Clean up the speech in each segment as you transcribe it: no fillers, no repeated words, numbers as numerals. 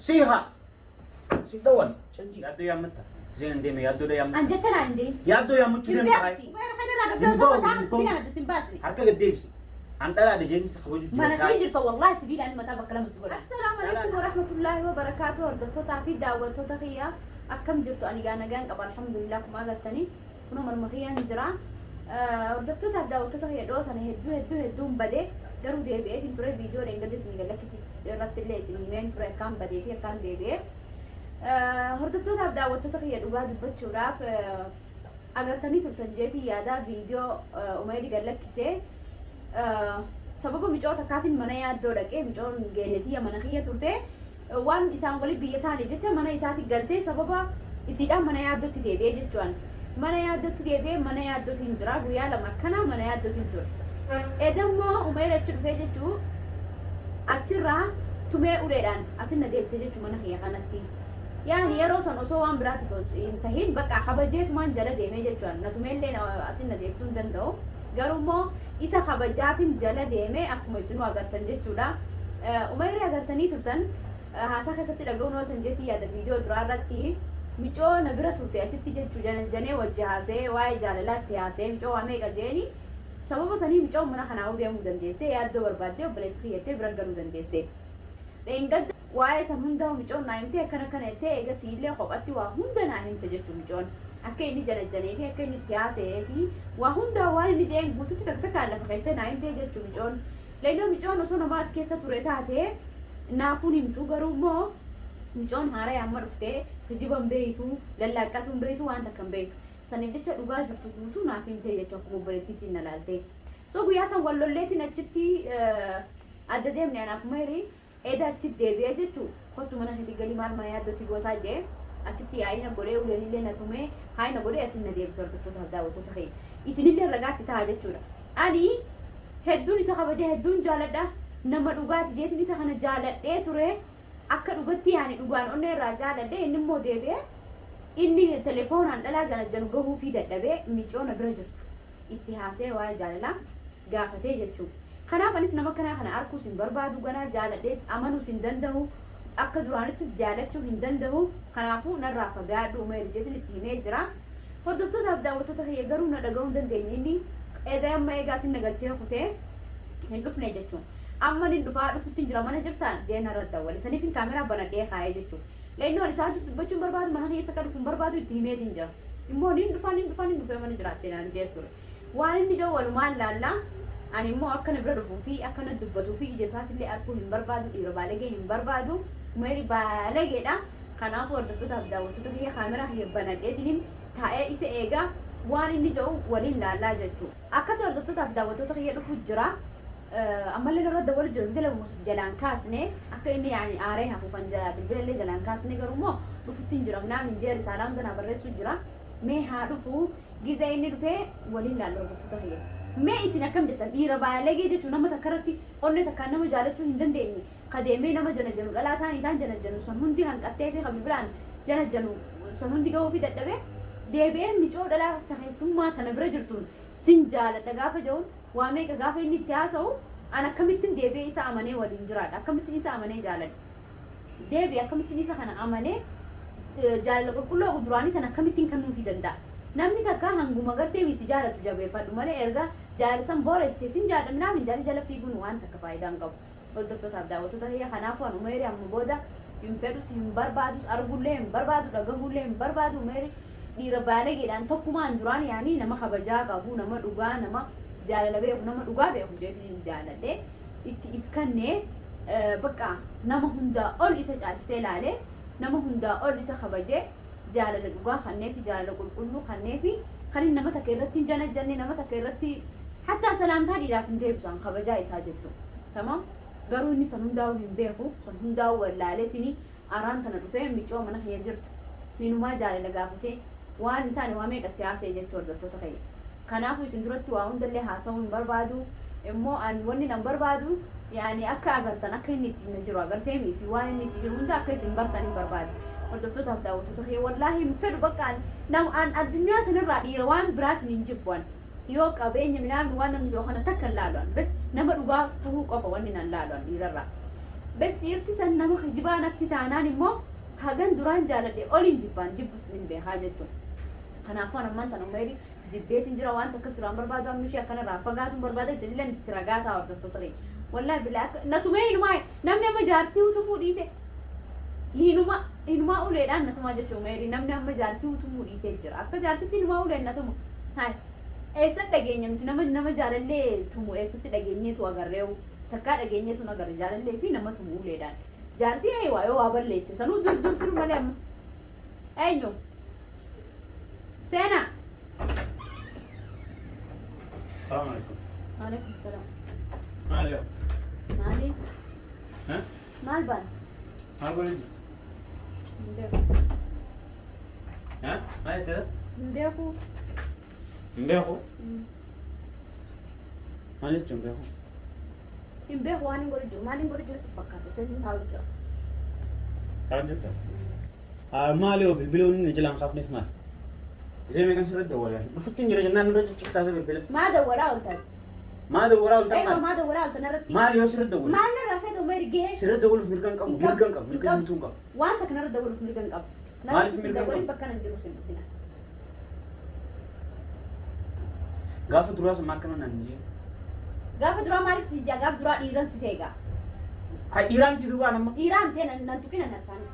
Sii haa. Si dhawan. Canjii. Yaaddoo yaammatta. Zeen hin deeme yaaddoo An yaammatta. jecha naan hin jedhin. Yaaddoo yaammachuu Hin deemta. beeksi. Weera kanarraa Hin gabdee osoo ba'u, mataa hin kan ba'u. sibiilaan adda sin baasne. Harka gad deebisi. An dhalaadha jeen isa kabaju Mana jira. kee jirta wallahi sibiilaan mataa bakka lama si godha. Assalaamu alaikum warahmatullaahi wabarakaatuh hordoftootaa fi daawwattoota kiyya akkam jirtu ani gaa nagaan qaba alhamdulillah akkuma agartanii kunoo manuma kiyyaan jira. Hordoftootaa fi daawwattoota kiyya dhiyoo tana hedduu hedduu hedduun badee garuu deebi'eetiin ture viidiyoo dheengadda isinii gad lakkisi irratti illee isin himeen ture akkaan badee fi akkaan deebi'ee. Hordoftootaa fi daawwattoota kiyya dhugaa dubbachuudhaaf agartanii turtan jeetii yaadaa viidiyoo Umayri gad lakkisee sababa micoo takkaatiin mana yaaddoo dhaqee micoon geenetiyya mana kiyya turte waan isaan wali biyya taaniif jecha mana isaati galtee sababa isiidhaan mana yaaddootti deebi'ee jechuun mana yaaddootti deebi'ee mana yaaddootiin jira guyyaa 2 akkana mana yaaddootiin ture. Edammoo Umayr achi dhufee jechuu achirraa tumee uleedhaan asin na deebise jechuu mana kiyya kanatti. Yaani yeroo san osoo waan biraatiif hin tahin bakka kabajeetumaan jala deemee jechuudha. Na tumeellee asin na deebisuu hin danda'u. Garuu immoo isa kabajaafin jala deemee akkuma isinuu agartan jechuudha. Umayri agartanii turtan haasaa keessatti dhaga'uun ooltan jeetii yaada viidiyoo duraa irratti micoo na bira turte asitti jechuu janajjanee wajji haasee waa'ee jaalalaatti haasee micoo waa meeqa jeeni sababa sanii micoon mana kanaa deemuu dandeesse yaaddoo barbaaddee obboleessa kiyyattee bira galuu dandeesse. Dheengadda waa'ee san hundaa micoon naa himtee akkana akkana jettee eega siillee kophatti waa hunda naa himte jechuu micoon. Akka inni janajjanee fi akka inni itti haasa'ee fi waa hundaa waan inni jeen guututti takka takkaan lafa keessee naa himtee jechuu micoon. Leelloo micoon osoo namaa as keessa ture taate naafuun himtu garuu immoo micoon haaraya amma dhuftee kijiba hin beeytu lallaaqqatuu hin beeytu waan takka hin beeytu. Saniif jecha dhugaa jirtu guutuu naaf himtee jechuu akkuma obboleettii siin na laaltee. So guyyaa san wal lolleetiin achitti adda deemne anaaf Umayri eda achitti deebi'ee jechuu kottu mana keetii galii maal mana yaaddootii gootaa jee achitti yaa'ii na godhee uleenillee na tumee haay na godhee asin na deebise hordoftootaaf daawwattoota kee isinillee ragaatti ta'a jechuudha. Ani hedduun isa kabaja hedduun jaaladha nama dhugaati jeetiin isa kana jaaladhee ture akka dhugatti yaani dhugaan onnee irraa jaaladhe inni immoo deebi'ee inni telefoonaan dhalaa janajjanu gahuufii dadhabee micoo na bira jirtu itti haasee waa'ee jaalalaa gaafatee jechuudha. Kanaaf anis nama kanaa kana arguus hin barbaadu ganaa jaaladhees amanuus hin danda'u akka duraanittis jaalachuu hin danda'u kanaafuu narraa fagaadhu Umeer jeetiin itti himee jira. Hordoftootaaf daawwattoota kiyya garuu na dhaga'uu hin dandeenye inni edaa amma eegaa isin na galchee kutee hin dhufne jechuun. Amma nin dhufaa dhufutti hin jira mana jirtaan jee narra dawwale saniif hin kaameraa banadhee kaa'ee jechuun. Leennoo ani isaan dubbachuu hin barbaadu mana keessa akka dhufu hin barbaadu itti himeetiin jira. Immoo nin dhufaa nin dhufaa nin dhufee mana jiraatte naan jee ture. Waan inni dawwalu maal laalla ani immoo akka na bira dhufuu fi akka na dubbatuu fi ija isaatillee arguu hin barbaadu dhiira baalagee hin barbaadu Umeeri baalageedha. Kanaafuu hordoftootaaf daawwattoota kiyya kaameraa kiyya banadheetiin taa'ee isa eegaa waan inni jedhu waliin laallaa jechuudha. Akkas hordoftootaaf daawwattoota kiyya dhufu jira. Ammallee narra dawwalu jira gizee lama musa jalaan kaasne akka inni yaani aaree hafuufan jalaa bilbilallee jalaan kaasne garuu immoo dhufutti hin jira. Minaa minjee risaalaa hunda naa barreessuu jira. Mee haa dhufu gizee inni dhufee waliin laalla hordoftoota kiyya. Mee isin akkam jettan dhiira baalagee jechuun nama takka irratti onnee takkaan nama jaalachuu hin dandeenye ka deemee nama janajjanu dhalaa taanii taan janajjanu san hundi hanqattee fi ka bilbilaan janajjanu san hundi ga'uufii dadhabee deebi'ee micoo dhalaa ta keessummaa tana bira jirtuun sin jaaladha gaafa ja'uun waa meeqa gaafa inni itti haasa'u an akkamittin deebi'ee isa amanee waliin jiraadha akkamittin isa amanee jaaladha deebi'e akkamittin isa kana amanee jaalala qulqulluu duraanii sana akkamittiin kennuufii danda'a. Namni takka hanguma gartee si jaalatu jabeeffadhu malee erga jaalala san booressite sin jaalladha minaamin jaalala jala fiiguun waan takka faayidaa hin qabu. Hordoftootaaf daawwattoota kiyya kanaafuu an Umeeri amma booda hin fedhus hin barbaadus argullee hin barbaadu dhagahullee hin barbaadu Umeeri dhiira baalageedhaan tokkumaan duraan yaanii nama kabajaa qabu nama dhugaa nama jaalala beeku nama dhugaa beeku jeetiin jaaladhe itti if kennee bakka nama hundaa ol isa caalchisee laalee nama hundaa ol isa kabajee jaalala dhugaa kanneefi jaalala qulqulluu kanneefi kan inni nama takka irratti hin janajjanne nama takka irratti hattaa salaamtaa dhiiraaf hin deebisu an kabajaa isaa jechuudha. Tamam garuu inni san hundaa'uu hin beeku san hundaa'uu wallaaleetini araan tana dhufee micoo mana kiyya jirtu hinumaa jaalala gaafatee waan hin taane waa meeqatti haasa'e jechuu hordoftoota kiyya. Kanaafuu isin duratti waa hundallee haasa'uu hin barbaadu immoo an wanni nan barbaadu yaani akka agartan akka inni itti jiru agarteemii fi waan inni itti jiru hunda akka isin bartan hin barbaadu. Hordoftootaaf daawwattoota kiyya wallaahi hin fedhu bakka an nam an addunyaa tanarraa dhiira waan biraatiin hin jibbu an. Yoo qabeenya midhaan waan namni jiru kana takka hin laalu an bes nama dhugaa tahuu qofa wanni nan laalu an dhiirarraa. Bes dhiirti san nama kijibaa natti taanaan immoo hagan duraan jaaladhe oliin jibbaan jibbus nin beekaa jechuudha. Kanaafuu an ammaan tana Umeeri jibbeetiin jira waan takka sirraan barbaadu amma ishee akkanarraa fagaatuun barbaada isinillee itti ragaa ta'a hordoftoota keenya. Wallaahi bilaa akka na tumee hinumaa namni amma jaartii utumuu dhiise hinuma hinumaa uleedhaan na tumaa jechuudha Umeeri namni amma jaartii utumuu dhiisee jira akka jaartitti hinumaa uleen na tumu. Hayi eessatti dhageenya nuti nama nama jaalallee tumu eessatti dhageenyeetu agarreewu takkaa dhageenyeetu agarre jaalallee fi nama tumu uleedhaan. Jaartii eeywaa yoo waa balleesse sanuu dur dur dur malee amma. Eenyu? Seenaa. Salaam alaikum. Waalaikum salaam. Maali yoo? Maali? Ha? Maal baana? Maal godhe jirtu? Hin beeku. Ha? Maal jettee? Hin beeku. Hin beeku. Maal jechuun hin beeku? Hin beeku waan hin godhu jiru. Maal hin godhu jiru si fakkaata. Isheen taa'u jira. Taa'u jirta? Maali yoo bilbila inni na jalaan kaafneef maal? Ishee meeqan sirra dawwalaa? Dhufutti hin jira jennaan nurra ciccittaa isa bilbila. Maa dawwalaa ooltan? Maa dawwalaa ooltan Eeyyoo maal? maa dawwalaa ooltan irratti? Maal yoo sirra dawwale? Maal narraa feetu Umeeri gahee? Sirra dawwaluuf mirga hin qabu. Hin Mirga hin qabu. hin Mirga qabu. guutuu hin qabu. Waan takka narra dawwaluuf mirga hin qabu. Maaliif Narratti si mirga hin dawwalin qabu? bakka nan jiru sin dhufina. Gaafa duraa sun akkana naan hin jeen. Gaafa duraa maaliif si ijaa gaafa duraa dhiiran si seegaa. Hai dhiiraan miti duubaan amma. Dhiiraan ta'e nan tuqina narkaanis.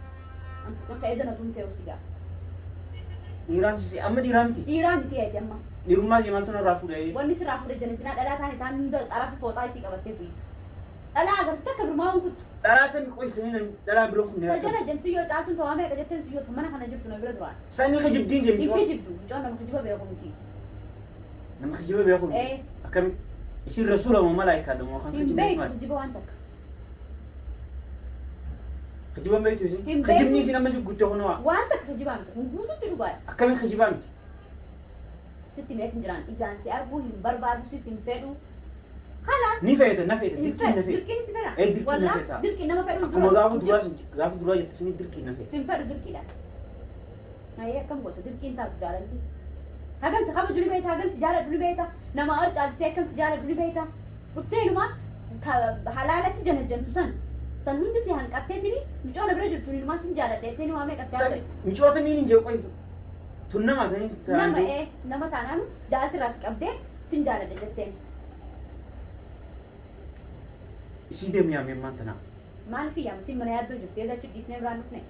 Nan tuqina ka'ee dana tun ta'e si gaa. Dhiiraan si amma dhiiraan miti. Dhiiraan miti ati amma. Dhiirummaa kee maaltu narraa fuudhee? Wanni sirraa fuudhe jana jinaa dhalaa taane taan hunda xarafa fooxaa isii qabattee fuyi. Dhalaa agartee takka birmaa waan kuttu. Dhalaa tani qoysanii dhalaa biroo kun Tajana jen siyyoo caaltuun tawaa meeqa jetteen siyyoo mana kana jirtu na bira duraan. Sanii kijibdiin jee Hin micoon. kijibdu mucoon nama kijiba beeku miti. Nama kijiba beeku miti. Ee. Akkami? Isin rasuula moo malaayikaadha moo kan Hin kijibneef beektu maali? kijiba waan takka. Kijiba hin beektu isin? Hin beektu. Kijibni isin amma si guutte kunoo Waan takka kijibaa miti. Kun guututti dhugaadha. akkami kijibaa miti? Sitti meetin jiraan ijaan si arguu hin barbaadu sis hin fedhu. Kalaas. Ni feeta na feeta Hin dirqiin na fedhu. feeta. Dirqiin si fedha. Ee dirqiin na Wallaa feeta. dirqiin nama fedhu Akkuma gaafa duraa gaafa duraa jette isin dirqiin na feeta. Sin fedhu dirqiidha. Ayyee akkam goota dirqiin taatu jaalalti. Hagan si kabaju ni beekta hagan si jaaladhu ni beekta nama ol caalchisee akkan si jaaladhu ni beekta. Dhuftee inuma halaalatti janajjantu san san hundi si hanqatteetini mucoo na bira jirtu inumaa sin jaaladha jettee ni waa meeqatti haasa'e. Micoota miin hin jee qoytu. Tun nama tani Nama ee nama taanaan jaalalti irraa si qabdee sin jaaladha jetteen. Isii deemu yaamee ammaan tanaa. Maal fi yaama sin mana yaaddoo jirti eega achi dhiisnee biraan dhufne.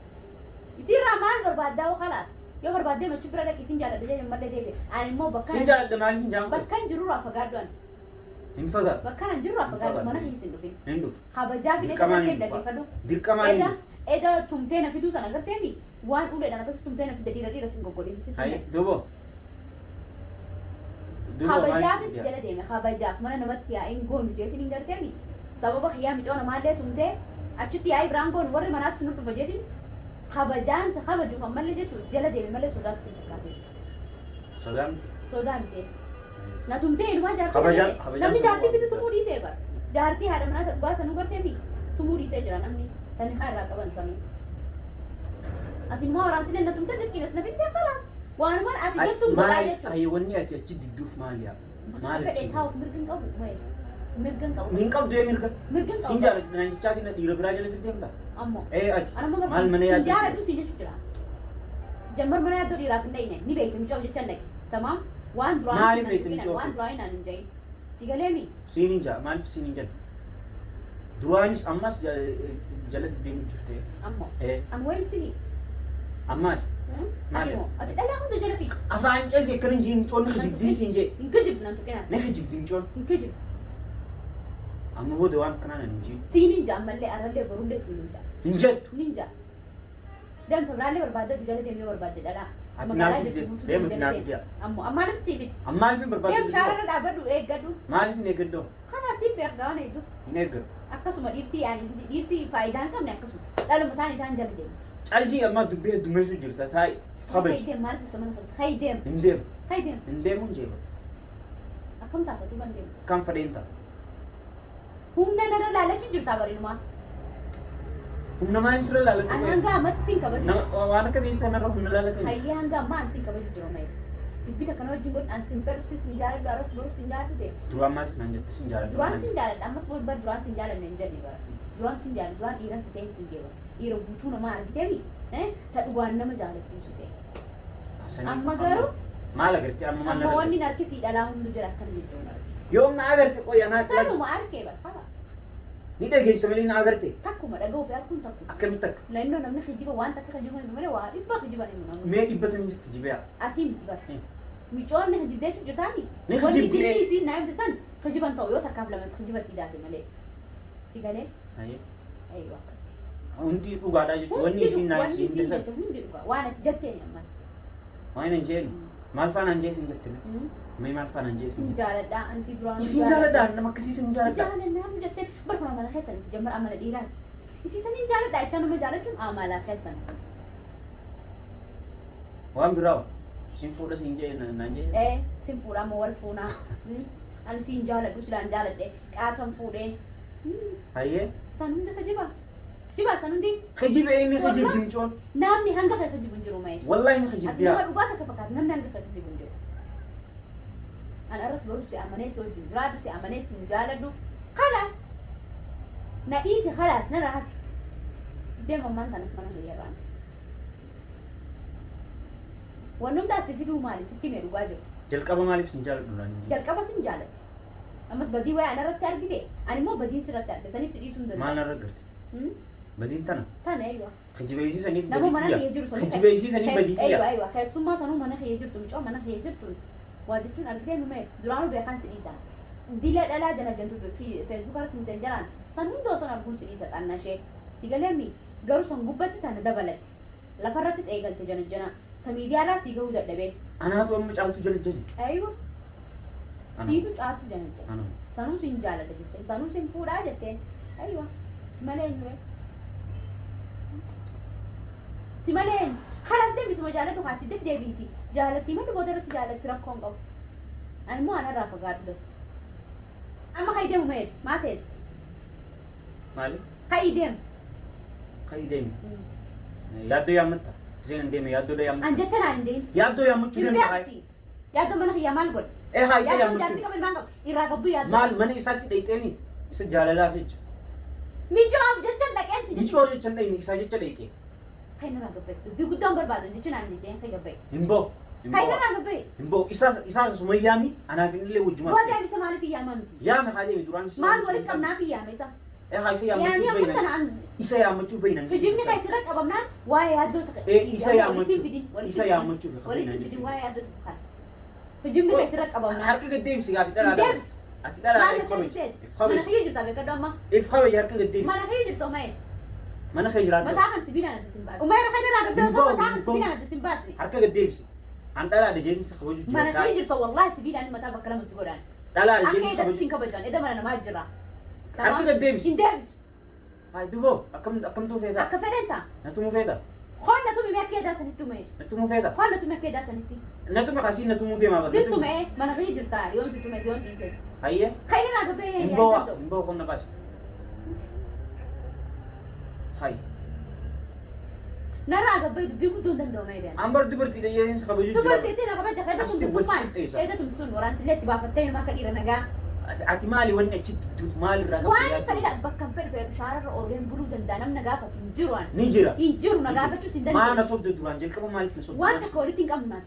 Isiirraa maal barbaaddaa hoo kalaas yoo barbaaddee machi bira dhaqi sin jaaladha jedhe mallee deebi'e. Ani immoo bakka Sin jaaladha maaliif hin jaan qoy? bakka hin jirurraa fagaadhu ani. Hin fagaadhu. Bakka hin jirurraa Hin fagaadhu fagaadhu. mana keessa hin dhufin. Hin dhufu. Kabajaa fidee Dirqamaan agartee hin dhufa. dhaggeeffadhu. Dirqamaan hin Eda dhufu. eda tumtee na fiduu sana agarteemi waan uleedhaan akkasii tumtee na fidde dhiira dhiira sin goggodhin sitti Hayi hime. dubo. Dubo maaliif Kabajaafis si jala deeme kabajaaf mana namatti yaa'iin goonu jeetiin hin garteemi sababa kiyyaa micoo namaallee tumtee achitti yaa'ii biraan goonu warri manaas nu dhufa jeetiin kabajaan si kabajuuf ammallee jechuun jala deeme malee sodaa sitti hin fakkaate. Sodaa miti. Sodaa miti. Na tumtee inumaa jaartii Kabajaan- na kabajaan namni sun jaartii waan fidu guddaa. tumuu dhiisee bara. Jaartii haadha manaa dhugaa sanuu garteemi tumuu dhiisee jira namni tani haa irraa qaban sanuu. Ati immoo waraansilee na tumtee dirqiin as na fittee kalaas. Waanuma ati jettuun godhaa Maali jechuudha. ayi wanni ati achi didduuf maali yaa? Maal Fedhe achi? taa'uuf mirga hin qabu. Mirga hin qabu. Hin qabdu ee mirga. Mirga hin qabu. Sin jaaladha naan jechaatiin na dhiira biraa jala deemta. Ammoo. Ee ati Ani amma maal mana sin yaaddu? jaaladhu sin jechu jira. Jammar mana yaaddoo dhiiraaf hin dhayne ni beekte mucaa jecha hin dhaqe. Tamaam waan duraan Maaliif beekte mucaa waan duraan naan hin jahin. Si galeemi Siin hin jaa maaliif siin hin jenna? Duraanis ammas jala deemu jirte. ammoo. Ee An wayin sini. ammaali. Maali? Ati moo ati dhalaa hunda jala fiigi. Afaan calli akkana hin jiin coonni kijibdii siin jee. Hin kijibdu nan tuqinaa. Ni kijibdi micoon. Hin kijibdu. Amma booda waan akkanaa nan hin jiin. Siin hin jaa ammallee arrallee borullee siin hin jaa. Hin jettu. Nin jaa. Deemta biraallee barbaadde jala deemee barbaadde dhalaa. Ati Magaalaa naaf jirtu fidde. guutuu Deemu jala naaf deemi. fidde. Ammoo ammaa namni sii fidde. Amma maaliif hin barbaaddu? Deem shaararra dhaabbadhu eeggadhu. Maaliif hin eeggadhu? Kanaaf siin beektaa waan hedduu. Hin eeggadhu. Akkasuma dhiirtii yaani dhiirtii faayidaa hin qabne akkasuma. Dhaluma taan isaan jala deemu. Caljii ammaa dubbii heddummeessuu jirta taa'i. Kabaji. Kai deem maaliif dhufta mana kana? Kai deem. Hin deemu. Kai deem. Hin deemu hin jeequ. Akkam taata duuba hin deemu. Kan fedheen ta'a. Humna narra laalachuu jirtaa barinumaa. Humna maaliin sirra laalatu? Ani hanga ammatti siin kabaju. Nama waan akka beektaa narra humna laalatan. Hayyee hanga ammaa ani siin kabaju jira maayil. Dubbii takka na wajjin godhu an sin fedhu sis hin jaaladhu aras borus hin jaaladhu ta'e. Duraan maaliif naan jette sin jaaladha? Duraan sin jaaladha ammas bor bar duraan sin jaaladha hin jenne bara. Duraan sin jaaladha duraan dhiiran si ta'e hin jeeba. Dhiira guutuu namaa argiteemi ta dhugaan nama jaalattu si ta'e. Amma garuu Maal agartee amma maal amma narra wanni harkisii dhalaa hundi jira akkana jechuun arge. Yoom na agarte qoya naa Sanuma arkee bara fala. Ni dhageessa malee na agarte. Takkuma dhaga'uu fi arguun takkuma. Akkamitti akka? Lannoo namni kijiba waan takka kijiba hin malee waa dhibba kijiban hin namni. Mee dhibbatanii sitti jibe'a. Ati miti bara. Micoonni kijibdeetu jirtaani. Ni Wanni kijibdee. jinni isiin naa himte san kijiban ta'u yoo takkaaf lama kijibatti hidhaate malee. Si galee? Hayyee. Ayyoo akkas. Hundi dhugaadhaa jechuudha. Wanni isiin naa Wanni isiin isiin jette jette hundi dhugaa. Waan ati jetteen ammas. Waan hin jeenu. Maal faana hin jeesin jette? Mee maal faana hin jeesin Sin jette? jaaladha ansi duraan. Isin jaaladha nama akkasii isin jaaladha. Jaaladha jetteen barkuma amala keessan si jammar amala dhiiraati. Isii saniin jaaladha jechaa nama jaalachuun amala keessan. Waan biraa sin fuudha sin jee naan jee. Ee sin fuudhaa moo wal fuunaa? Ani siin jaaladhu silaan jaaladhe qaatan fuudhee. Hayyee. San hunda kijiba. Kijiba san hundi Kijibe inni kijibdi micoon. Namni hanga kee kijibu hin jiru mee. Wallahi inni Ati kijibdi nama yaa. dhugaa takka fakkaata namni hanga kee kijibu hin jiru. Ani arras baruu si amanee si wajjin jiraadhu si amanee si hin jaaladhu. Khalaas. Na dhiisi khalaas narra hafi. Deema ammaan kanas mana hiriyyarraan. Wannumti asi fiduu maali sitti hime dhugaa jiru. Jalqaba maaliif sin jaaladhu naan hin jenne? Jalqaba sin jaaladha. Ammas badii wayii anarratti argite ani immoo badiin sirratti arge saniif si dhiisuu hin Maal danda'u. narra garte? Badiin tana. Tana eeywa. Kijibeessisaniif Nama badii mana tiyya. kiyya jiru sanuu Kijibeessisaniif badii tiyya. Eeywa eeywa keessummaa sanuu mana kiyya jirtu mucoo mana kiyya jirtu waa jechuun argitee nu mee duraanuu beekaan si dhiisa. Dila dhalaa jala jantu feesbuuk irratti miseenjaraan san hunda osoo arguun si dhiisa xanna ishee. Si galeemi garuu san gubbatti tana dabalate. Lafarrattis eegalte jana jana. Ta miidiyaarraa si gahuu dadhabee. Anaatu amma caaltu jala jala. Eeywa. Siitu caatu jana jana. Anuma. Sanuu sin jaalladha jetteen sanuu sin fuudhaa jetteen. Aywa. Si malee eenyu ree? Si malee eenyu? Halas deemi suma jaalladhu kaatti deddeebiiti. Jaalattii malee booda irratti jaalatti rakkoo hin qabu. Ani immoo anarraa fagaadhu bas. Amma ka'i deemu mee maa teesse? Maali? Ka'i deemu. Ka'i deemi. Yaaddoo yaammatta. Isheen hin deeme yaaddoo yaammatta. An jecha naan hin deemin. Yaaddoo yaammachuu Hin deemta. beeksi. Yaaddoo mana kiyyaa maal godhe? Ee haa isa Yaaddoon jaartii yaammachuu. qaba ilmaan qaba. Irraa gabbuu yaaddoo. Maal mana isaatti dhayxeeni isa jaalalaaf jecha. Mijoof jecha dhaqeen si jechuudha. Micoo jecha hin dhayne isaa jecha dhayxee. Kan irraa gabbee. Dubbii guddaan barbaadu jecha naan hin deemin kan gabbee. Hin boo. Hin Kan boo. irraa gabbee. Hin boo. Isaa isaa sumayyaami anaaf inni illee wajjumaa. Booda isa maaliif iyyaama miti? Yaame haa deemi duraan isa. Maal walitti qabnaaf iyyaame isa? Ee haa isa Yaani yaammachuu amma bayna. tana an Isa yaammachuu bayna. kijibni kan isirra qabamnaan waa'ee yaaddoo ta'e. Ee isa yaammachuu. Isa yaammachuu Walitti fidin waa'ee yaaddoo ta'e. Kijibni kan isirra qabamnaan. Harka gad deebisi gaafi dhalaa. Deebisi. Ati dhalaa Maal if kabaji. natti If Mana kabaji. kiyya jirta beekadhu amma. If kabaji harka gad deebisi. Mana kiyya jirta umayee. Mana kee jiraadhu. Mataa kan sibiilaan adda sin baasne. Umayee kan irraa gabbee osoo mataa kan sibiilaan adda sin baasne. Harka gad deebisi. An dhalaadha jeemsa kabaju Mana jira. kiyya jirta wallahi sibiilaan mataa bakka lama si godhaan. Dhalaadha Akka jeemsa eedatti kabaju. sin kabajan edda mana namaa jira. Harka gad deebisi. Hin deebisu. Haa duboo akkam akkamtuu feeta? Akka fedhan ta'a. Natumuu feeta? Holla tumi mee akka eedaa sanitti umayee. Natumuu feeta? Holla tumi akka eedaa sanitti. Natuma kasii natumuu deemaa bara. Sin tumee mana kiyya jirta yoom si tume yoom dhiise. Hayyee. Kan irraa gabbee Hin boo'a hin boo'a qonna baasi. Hayyi. Narraa gabbee dubbii guddoo hin danda'u mee deema. An bar dubartiidha jeemsa kabaju jira. Dubartii ittiin kabaja keessa Asitti tumti sun wal maal? qixxeessa. Eeda tumti sun waraansillee itti baafattee nama akka dhiira nagaa. Ati maali wanni achitti duutu maal irraa qabdu Waan yaaddu? fedhidha bakka hin fedhu fedhu shaararra oolleen buluu danda'a namni na gaafatu hin jiru ani. Ni jira. Hin jiru na gaafachuus hin Maal na danda'u. sobde duraan jalqaba maaliif na sobde? Waan takka walitti hin qabnu naaf.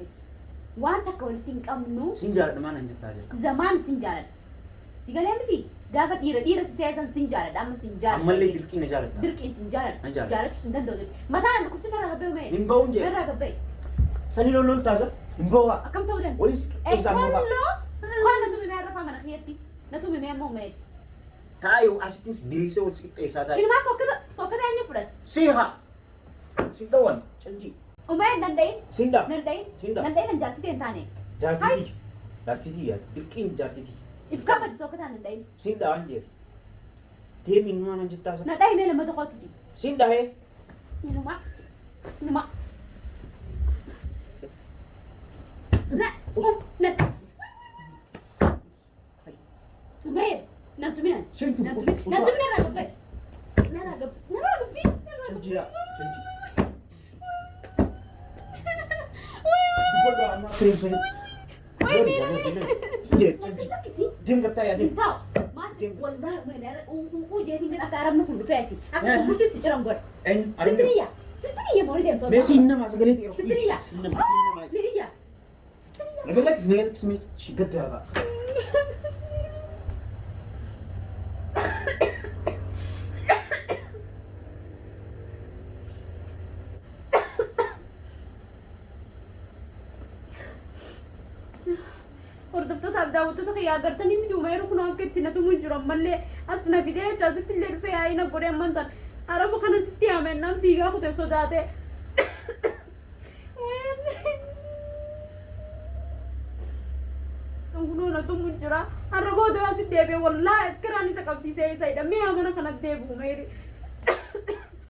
Waan takka walitti hin qabnu Sin jaaladha maal nan jettaa jalqaba. zamaan sin jaaladha. Si galee miti gaafa dhiira dhiira si seesan sin jaaladha amma sin jaaladha. Ammallee dirqii na jaaladha. Dirqiin sin jaaladha. Na Si jaaladha. jaalachuus hin danda'u jechuudha. Mataan dhukkubsi narraa gabbee mee? Hin ba'uun jee. Narraa gabbee. Sani lolloon taasa hin ba'uwa. Akkam ta'uu danda'a? Walis qixxeessaa Ee amma fa'a. kolloo kolloo natu mimee arrafaa mana kiyyatti. Natu mimee ammoo mee. Taa'ee asittis diriirsee wal qixxeessaa taa'e. Ilmaa sokkata sokkata eenyu fudhate? Siiha. Sin dhawan canjii. Umee hin danda'in. Sin dha. Nan dha'in. Sin dha. Nan dha'in an jaartii ta'e hin taane. Jaartitii. Jaartitii yaa dirqiin jaartitii. If kabaju sokkataan nan dha'in. Sin dha waan jeer. Deemi numaa nan jettaa Na dha'i mee lamma tokkotti. Sin dhahee. Numa. Numa. Na. Na. Umee. Nan tumina. Sin Nan tumina. Nan tumina narraa gabbee. Narraa gabbee. Narraa gabbee. Narraa gabbee. Canjii yaa canjii. Dubbadhu amma. Fireemsanii. Way miidhame. Deem gattaa yaa deem. Taa'u. Maal wallahi uu jeetiin kan akka arabni kun dhufee asi. Akka gurgurtuu si ciran godha. Eenyu? Arabni. Sittiniyya. Sittiniyya moori deemtoota. Mee siin namaa sagalee xiqqoo. Sittiniyya. Siin namaa siin namaa. Niyya. Naga lakkis naga lakkis mee gadda haa. Hordoftootaaf daawwattoota kiyyaa agartanii miti umeeru kun akka itti na tumuun jiru ammallee as na fidee jecha asitti illee dhufee yaa'ii na godhee amman tan araba kana sitti yaamennaan fiigaa kute sodaate. Kunoo na tumuun jira. Har'a booda asitti deebi'e wallaahi askaraan isa qabsiisee isa hidha. Mee mana kana deebi'u meeri.